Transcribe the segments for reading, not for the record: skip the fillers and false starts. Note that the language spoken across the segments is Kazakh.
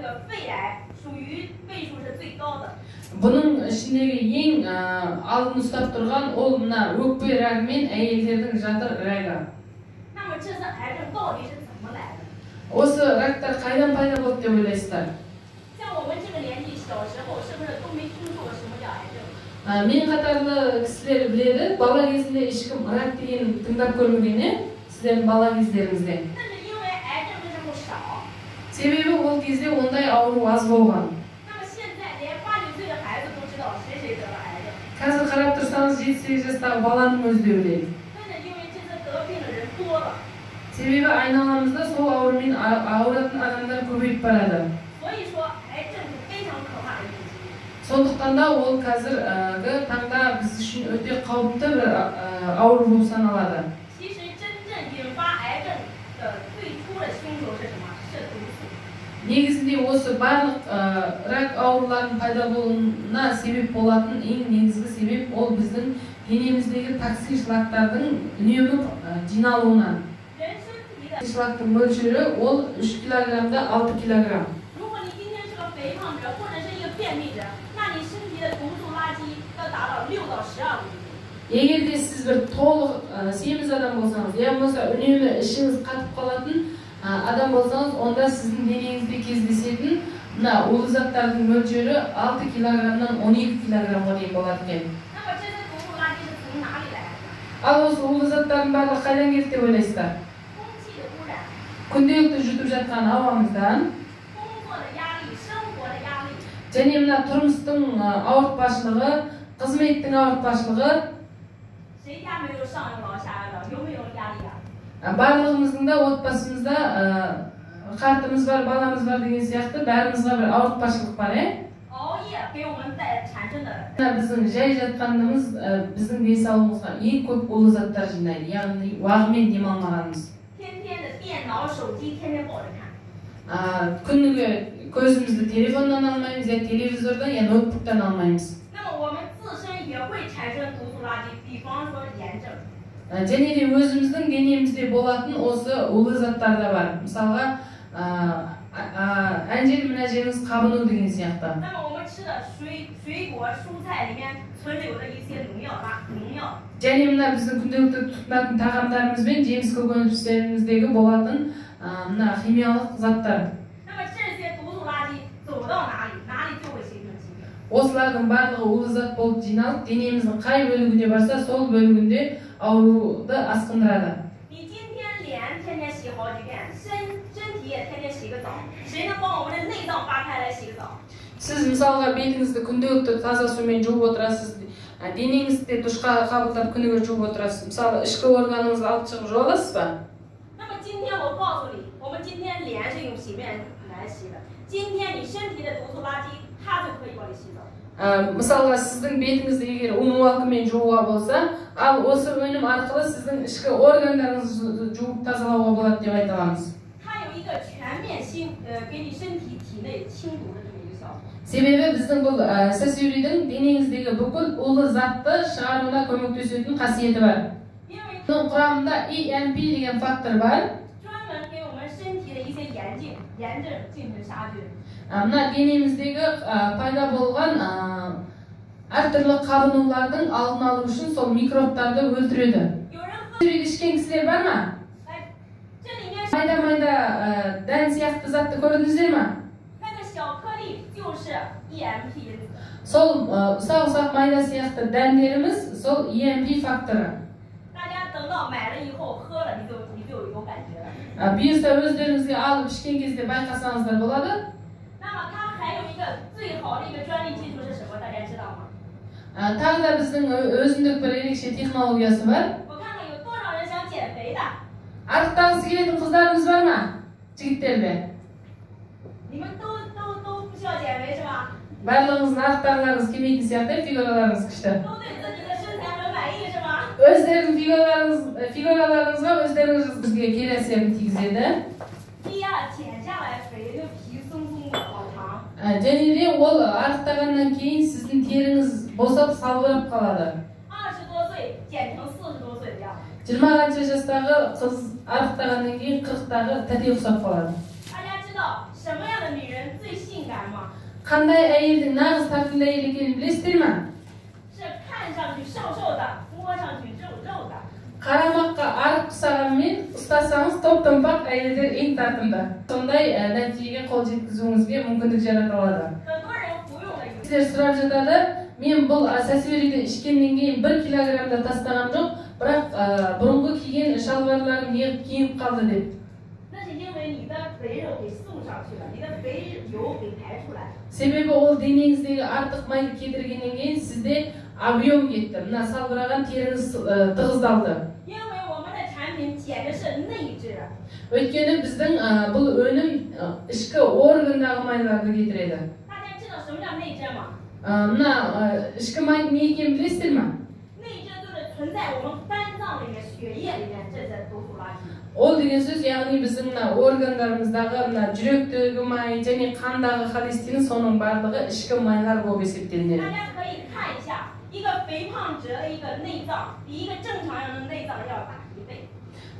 个肺癌属于倍数是最高的。 Бұның ішіндегі ең алдын ұстап тұрған ол мына өкпе рагы мен әйелдердің жатыр рагы. 那么这些癌症到底是怎么来的？ Осы рактар қайдан пайда болды деп ойлайсыздар? 像我们这个年纪，小时候是不是都没听说过什么叫癌症？ Мен қатарлы кісілер біледі, бала кезінде ешкім рак деген тыңдап көрмеген, е? Сіздердің бала кездеріңізде. 那是因为癌症那时候少。 Себебі ол кезде ондай ауру аз болған. 那么现在连8、9岁的孩子都知道谁谁得了癌症。 Қазір қарап тұрсаңыз, 7-8 жастағы баланың өзі де біледі. 那是因为这些得病的人多了。 Себебі айналамызда сол аурумен ауыратын адамдар көбейіп барады. 所以说，癌症是非常可怕的一种疾病。 Сондықтан да ол қазіргі таңда біз үшін өте қауіпті бір ауру болып саналады. 其实真正引发癌症的最初的凶手是什么？是毒素。 Негізінде осы барлық рак ауруларының пайда болуына себеп болатын ең негізгі себеп ол біздің денеміздегі токсин шлактардың үнемі жиналуынан. 人身体的， Шлактың мөлшері ол 3 килограммда 6 килограмм. 如果你今天是个肥胖者或者是一个便秘者，那你身体的毒素垃圾要达到6到12公斤。 Егер де сіз бір толық семіз адам болсаңыз, я болмаса үнемі ішіңіз қатып қалатын адам болсаңыз, онда сіздің денеңізде кездесетін мына улы заттардың мөлшері 6 килограммнан 12 килограммға дейін болады екен. 那么这些毒素垃圾是从哪里来的？ Ал осы улы заттардың барлығы қайдан келді деп ойлайсыздар? 空气的污染、 Күнделікті жұтып жатқан ауамыздан, 工作的压力、生活的压力， және мына тұрмыстың ауыртпашылығы, қызметтің ауыртпашылығы. 谁家没有上有老下有老，有没有压力啊？ Барлығымыздың да отбасымызда қартымыз бар, баламыз бар деген сияқты бәрімізге бір ауыртпашылық бар, е? 熬夜给我们带产生的 Мына біздің жай жатқанымыз біздің денсаулығымызға ең көп улы заттар жинайды, яғни уағымен демалмағанымыз. 天天的电脑、手机天天抱着看， Күніге көзімізді телефоннан алмаймыз, я телевизордан, я ноутбуктан алмаймыз. 那么我们自身也会产生毒素垃圾，比方说炎症。 Және де өзіміздің денемізде болатын осы улы заттар да бар. Мысалға, ән жер мына жеріңіз қабыну деген сияқты. 那么我们吃的水果、蔬菜里面存留的一些农药农药。 Және мына біздің күнделікті тұтынатын тағамдарымыз бен жеміс көкөністеріміздегі болатын мына химиялық заттар. 那么这些毒素垃圾走到哪里，哪里就会形成疾病。 Осылардың барлығы улы зат болып жиналып, денеміздің қай бөлігіне барса, сол бөлігінде ауруды асқындырады. 你今天脸天天洗好几遍，身体也天天洗个澡，谁能帮我们的内脏扒开来洗个澡？ Сіз мысалға бетіңізді күнделікті таза сумен жуып отырасыз, денеңізді де душқа қабылдап күніге жуып отырасыз. Мысалы, ішкі органыңызды алып шығып жуа аласыз ба? 那么今天我告诉你，我们今天脸是用洗面奶洗的，今天你身体的毒素垃圾，它就可以帮你洗走。 Мысалға, сіздің бетіңізді егер умывалкамен жууға болса, ал осы өнім арқылы сіздің ішкі органдарыңызды жуып тазалауға болады деп айта аламыз. 它有一个全面清，给你身体体内清毒的这么一个效果。 Себебі біздің бұл сәсеуридің денеңіздегі бүкіл улы затты шығаруына көмектесетін қасиеті бар. 因为 Бұның құрамында EMP деген фактор бар. 专门给我们身体的一些炎症、炎症进行杀菌。 Мына денеміздегі пайда болған әртүрлі қабынулардың алдын алу үшін сол микробтарды өлтіреді. 有人喝， Сәсеуриді ішкен кісілер бар ма? 来，这里面 Майда-майда дән сияқты затты көрдіңіздер ма? 那个小颗粒就是 EMP 因子。 Сол ұсақ-ұсақ майда сияқты дәндеріміз сол EMP факторы. 大家等到买了以后喝了，你就有感觉了。 Бұйырса өздеріңізге алып ішкен кезде байқасаңыздар болады. 那么它还有一个最好的一个专利技术是什么？大家知道吗？ Тағы да біздің өзіндік бір ерекше технологиясы бар. 我看看有多少人想减肥的？ Арықтағысы келетін қыздарымыз бар ма? Жігіттер де? 你们都不需要减肥是吧？ Барлығыңыздың арықтағыларыңыз келмейтін сияқты, фигураларыңыз күшті. 都对自己的身材很满意是吗？ Өздерінің фигураларыңызға өздеріңіз бізге кері әсерін тигізеді. 第二，减下来肥就皮松松的，好长。 Және де ол арықтағаннан кейін сіздің теріңіз босап салбырап қалады. 20多岁减成40多岁的样子。 20 қанша жастағы қыз арықтағаннан кейін 40-тағы тәте ұқсап қалады. 大家知道道什么样的女人最性感吗？ Қандай әйелдің нағыз тартымды әйел екенін білесіздер ме? 是看上去瘦瘦的，摸上去肉肉的。 Қарамаққа арық ұқсағанмен, ұстасаңыз топ томпақ әйелдер ең тартымды. Сондай нәтижеге қол жеткізуіңізге мүмкіндік жарата алады. 很多人服用了以后， Сіздер сұрап жатады, мен бұл сәсуриді ішкеннен кейін 1 килограмм да тастаған жоқ, бірақ бұрынғы киген шалбарларым неғып киініп қалды деп. 那是因为你的肥肉给送上去了，你的肥油给排出来。 Себебі ол денеңіздегі артық майды кетіргеннен кейін сізде объем кетті, мына салбыраған теріңіз тығыздалды. 因为我们的产品减的是内脂， Өйткені біздің бұл өнім ішкі органдағы майларды кетіреді. 大家知道什么叫内脂吗？ Мына ішкі майдың не екенін білесіздер ме? 内脂就是存在我们肝脏里面、血液里面这些毒素垃圾。 Ол деген сөз, яғни біздің мына органдарымыздағы, мына жүректегі май және қандағы холестерин, соның барлығы ішкі майлар болып есептелінеді. 大家可以看一下，一个肥胖者的一个内脏比一个正常人的内脏要大1倍。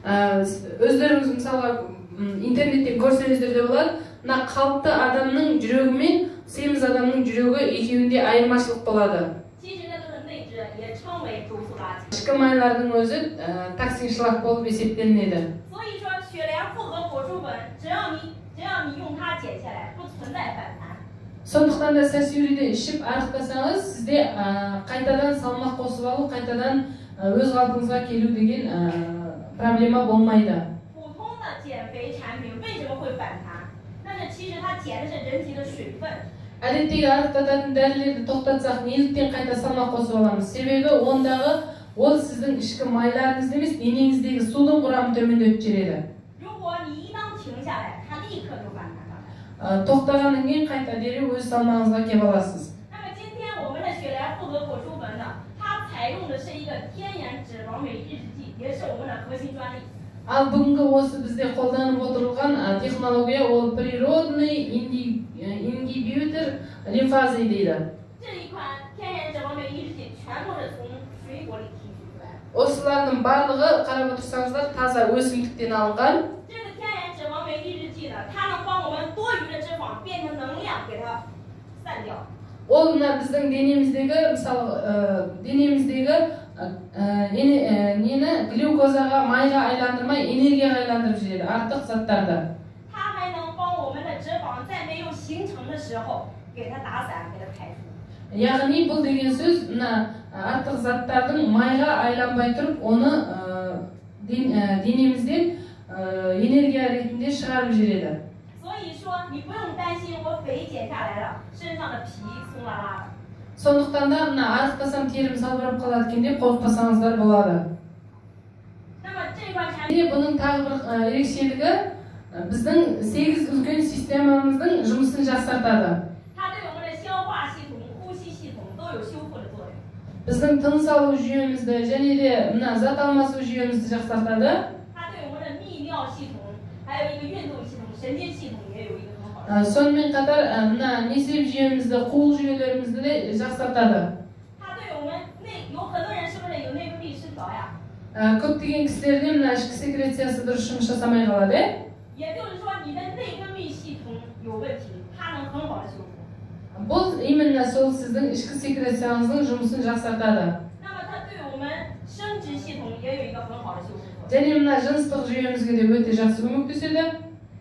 Өздеріңіз мысалға интернеттен көрсеңіздер де болады, мына қалыпты адамның жүрегі мен семіз адамның жүрегі екеуінде айырмашылық болады. 其实那都是内脂，也称为毒素垃圾。 Ішкі майлардың өзі токсин шлак болып есептелінеді. 所以说，雪莲复合果蔬粉，只要你用它减下来，不存在反弹。 Сондықтан да сәсуриді ішіп арықтасаңыз, сізде қайтадан салмақ қосып алу, қайтадан өз қалпыңызға келу деген проблема болмайды. 普通的减肥产品为什么会反弹？那是其实它减的是人体的水分。 Әдеттегі арықтататын дәрілерді тоқтатсақ, неліктен қайта салмақ қосып аламыз? Себебі ондағы ол сіздің ішкі майларыңызды емес, денеңіздегі судың құрамын төмендетіп жібереді. 如果你一当停下来，它立刻就反弹了。 Тоқтағаннан кейін қайта дереу өз салмағыңызға келіп аласыз. 那么今天我们的雪莲复合果蔬粉呢，它采用的是一个天然脂肪酶抑制剂，也是我们的核心专利。 Ал бүгінгі осы бізде қолданып отырылған технология ол природный ингибитор лимфазы дейді. 这一款天然脂肪酶抑制剂全部是从水果里提取出来的。 Осылардың барлығы қарап отырсаңыздар таза өсімдіктен алынған. 这个天然脂肪酶抑制剂呢，它能帮我们多余的脂肪变成能量，给它散掉。 Ол мына біздің денеміздегі, мысалы, денеміздегі нені глюкозаға, майға айландырмай, энергияға айландырып жібереді артық заттарды. 它还能帮我们的脂肪在没有形成的时候给它打散，给它排出。 Яғни бұл деген сөз мына артық заттардың майға айланбай тұрып, оны денемізден энергия ретінде шығарып жібереді. 所以说你不用担心我肥减下来了，身上的皮松拉拉的。 Сондықтан да мына арықтасам терім салбырап қалады екен деп қорықпасаңыздар болады. 那么这款产 Және бұның тағы бір ерекшелігі біздің 8 үлкен системамыздың жұмысын жақсартады. 它对我们的消化系统、呼吸系统都有修复的作用。 Біздің тыныс алу жүйемізді және де мына зат алмасу жүйемізді жақсартады. 它对我们的泌尿系统、还有一个运动系统、神经系统也有一个很好的。 Сонымен қатар мына несеп жүйемізді, қуық жүйелерімізді де жақсартады. 它对我们内有很多人是不是有内分泌失调呀？ Көптеген кісілерде мына ішкі секрециясы дұрыс жұмыс жасамай қалады, е? 也就是说，你的内分泌系统有问题，它能很好的修复。 Бұл именно сол сіздің ішкі секрецияңыздың жұмысын жақсартады. 那么它对我们生殖系统也有一个很好的修复作用。 Және мына жыныстық жүйемізге де өте жақсы көмектеседі.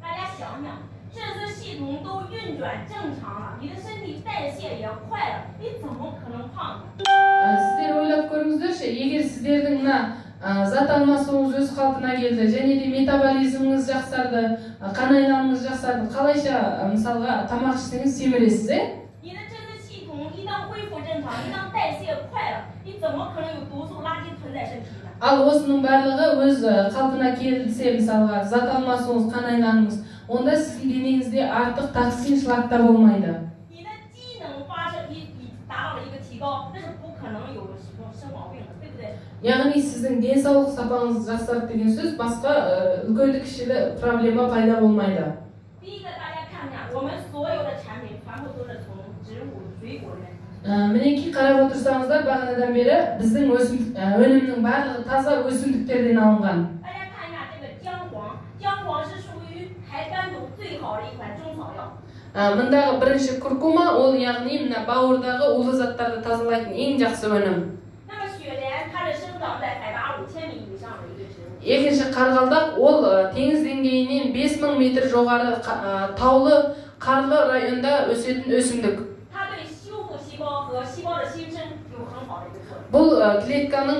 大家想想，这些系统都运转正常了，你的身体代谢也快了，你怎么可能胖呢？ Сіздер ойлап көріңіздерші, егер сіздердің мына зат алмасуыңыз өз қалпына келді, және де метаболизміңіз жақсарды, қан айналымыңыз жақсарды, қалайша мысалға тамақ ішсеңіз семіресіз, е? 你的这些系统一旦恢复正常，一旦代谢快了，你怎么可能有毒素垃圾存在身体呢？ Ал осының барлығы өз қалпына келсе, мысалға зат алмасуыңыз, қан айналымыңыз, онда сіздің денеңізде артық токсин шлактар болмайды. 你的机能发生已达到了一个提高，那是不可能有什么生毛病的，对不对？ Яғни сіздің денсаулық сапаңыз жақсарды деген сөз, басқа үлкенді кішілі проблема пайда болмайды. 第一个，大家看看，我们所有的产品全部都是从植物、水果里面。 Мінекей қарап отырсаңыздар, бағанадан бері біздің өнімнің барлығы таза өсімдіктерден алынған. 大家看一下这个姜黄，姜黄是属于排肝毒最好的一款草药。 Мындағы бірінші куркума, ол яғни мына бауырдағы улы заттарды тазалайтын ең жақсы өнім. 那么雪莲，它是生长在海拔5000米以上的一个植物。 Екінші қарғалдақ, ол теңіз деңгейінен 5000 метр жоғары таулы қарлы районда өсетін өсімдік. 它对修复细胞和细胞的新生有很好的一个作用。 Бұл клетканың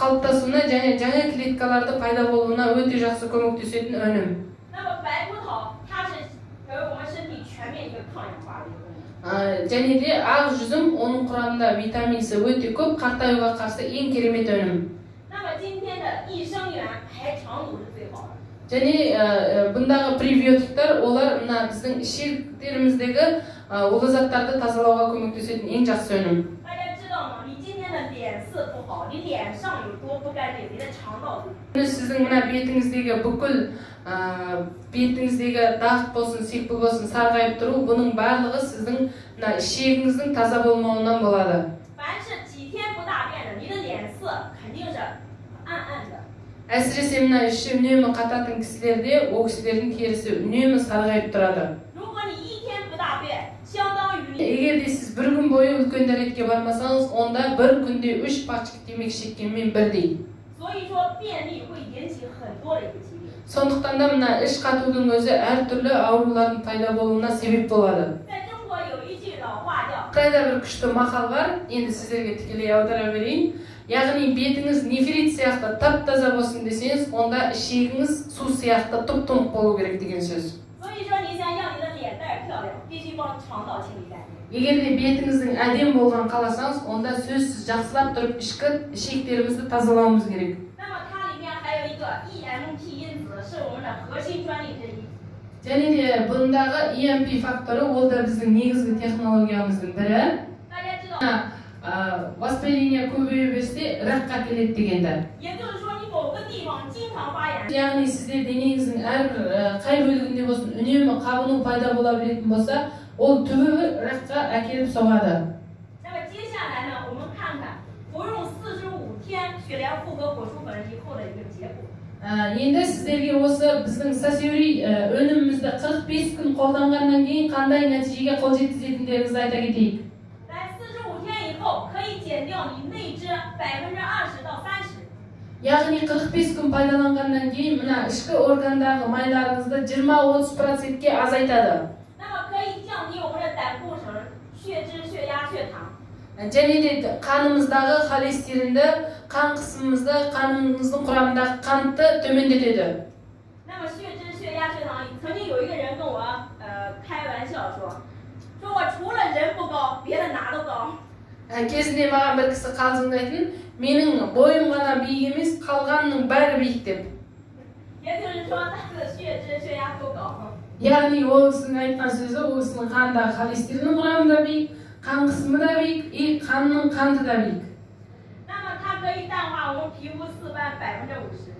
қалыптасуына және жаңа клеткаларды пайда болуына өте жақсы көмектесетін өнім. 那么白葡萄，它是给我们身体全面一个抗氧化的一个功能。 Және де ақ жүзім, оның құрамында витамин С өте көп, қартаюға қарсы ең керемет өнім. 那么今天的益生元排肠毒是最好的。 Және бұндағы пребиотиктер, олар мына біздің ішектеріміздегі улы заттарды тазалауға көмектесетін ең жақсы өнім. 大家知道吗？你今天的脸色不好，你脸上有多不干净，你的肠道就 Сіздің мына бетіңіздегі бүкіл бетіңіздегі дақ болсын, секпіл болсын, сарғайып тұру, бұның барлығы сіздің мына ішегіңіздің таза болмауынан болады. 凡是几天不大便的，你的脸色肯定是暗暗的。 Әсіресе мына іші үнемі қататын кісілерде, ол кісілердің терісі үнемі сарғайып тұрады. 如果你一天不大便，相当于你 Егер де сіз бір күн бойы үлкен дәретке бармасаңыз, онда бір күнде 3 пачка темекі шеккенмен бірдей. 所以说便秘会引起很多的一个疾病。 Сондықтан да мына іш қатудың өзі әртүрлі аурулардың пайда болуына себеп болады. 在中国有一句老话叫 Қытайда бір күшті мақал бар, енді сіздерге тікелей аудара берейін. Яғни бетіңіз нефрит сияқты тап-таза болсын десеңіз, онда ішегіңіз су сияқты тұп-тұнық болу керек деген сөз. 所以说你想要你的脸蛋儿漂亮，必须帮肠道清理干净。 Егер де бетіңіздің әдемі болған қаласаңыз, онда сөзсіз жақсылап тұрып ішкі ішектерімізді тазалауымыз керек. 那么它里面还有一个 EMP 因子，是我们的核心专利之一。 Және де бұндағы EMP факторы, ол да біздің негізгі технологиямыздың бірі. 大家知道， Воспаление көбейе берсе, ракқа келеді дегенді. 也就是说你某个地方经常发炎， Яғни сізде денеңіздің әрбір қай бөлігінде болсын үнемі қабыну пайда бола беретін болса, ол түбі бір ракқа әкеліп соғады. 那么接下来呢，我们看看服用45天雪莲复合果蔬粉以后的一个结果。 Енді сіздерге осы біздің сасиури өнімімізді 45 күн қолданғаннан кейін қандай нәтижеге қол жеткізетіндеріңізді айта кетейік. 来，45天以后可以减掉你内脂20%到30%。 Яғни 45 күн пайдаланғаннан кейін мына ішкі органдағы майларыңызды 20-30%-ке азайтады. 那么可以降低我们的胆固醇、血脂、血压、血糖。 Және де қанымыздағы холестеринді, қан қысымымызды, қанымыздың құрамындағы қантты төмендетеді. 那么血脂、血压、血糖，曾经有一个人跟我开玩笑说，说我除了人不高，别的哪都高。 Кезінде маған бір кісі қалжыңдайтын, менің бойым ғана биік емес, қалғанының бәрі биік деп. 也就是说，他的血脂、血压都高。 Яғни ол кісінің айтқан сөзі, ол кісінің қанындағы холестериннің құрамы да биік, қан қысымы да биік, и қанның қанты да биік. 那么它可以淡化我们皮肤色斑50%。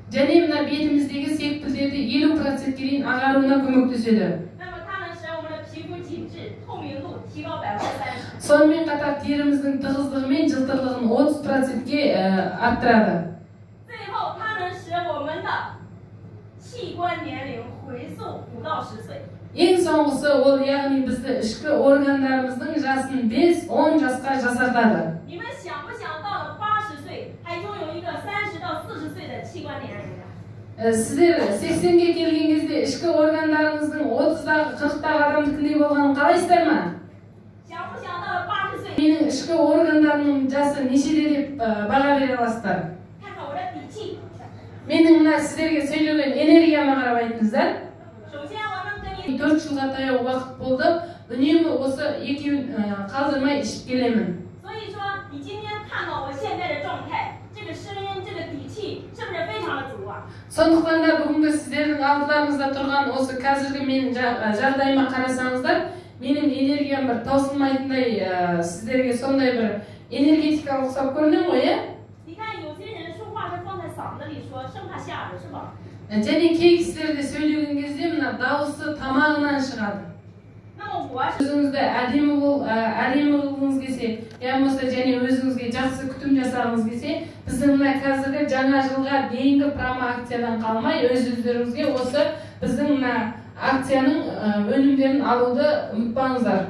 Және мына бетіміздегі секпілдерді 50%-ке дейін ағаруына көмектеседі. 那么它能使我们的皮肤紧致、透明度提高30%。 Сонымен қатар теріміздің тығыздығы мен жылтырлығын 30%-ке арттырады. 最后，它能使我们的器官年龄回溯5到10岁。 Ең соңғысы ол, яғни бізді ішкі органдарымыздың жасын 5-10 жасқа жасартады. 你们想不想到了80岁还拥有一个30到40岁的器官年龄呢？ Сіздер 80-ге келген кезде ішкі органдарыңыздың 30-дағы, 40-дағы адамдікіндей болғанын қалайсыздар ма? 想不想到了80岁， Менің ішкі органдарымның жасы нешеде деп баға бере аласыздар? 看看我的底气。 Менің мына сіздерге сөйлеген энергияма қарап айтыңыздар. 首先，我能跟你 4 жылға таяу уақыт болды, үнемі осы екеуін қалдырмай ішіп келемін. 所以说，你今天看到我现在的状态，这个声音，这个底气，是不是非常的足啊？ Сондықтан да бүгінгі сіздердің алдыларыңызда тұрған осы қазіргі менің жағдайыма қарасаңыздар, менің энергиям бір таусылмайтындай, сіздерге сондай бір энергетикалық ұқсап көрінемін ғой, иә? 你看有些人说话是放在嗓子里说，生怕吓着，是吧？ Және кей кісілерде сөйлеген кезде мына дауысы тамағынан шығады. 那么我是 Өзіңізді әдемі бол, әдемі қылғыңыз келсе, я болмаса және өзіңізге жақсы күтім жасағыңыз келсе, біздің мына қазіргі жаңа жылға дейінгі промо акциядан қалмай өз өздеріңізге осы біздің мына Акцияның өнімдерін алуды ұмытпаңыздар.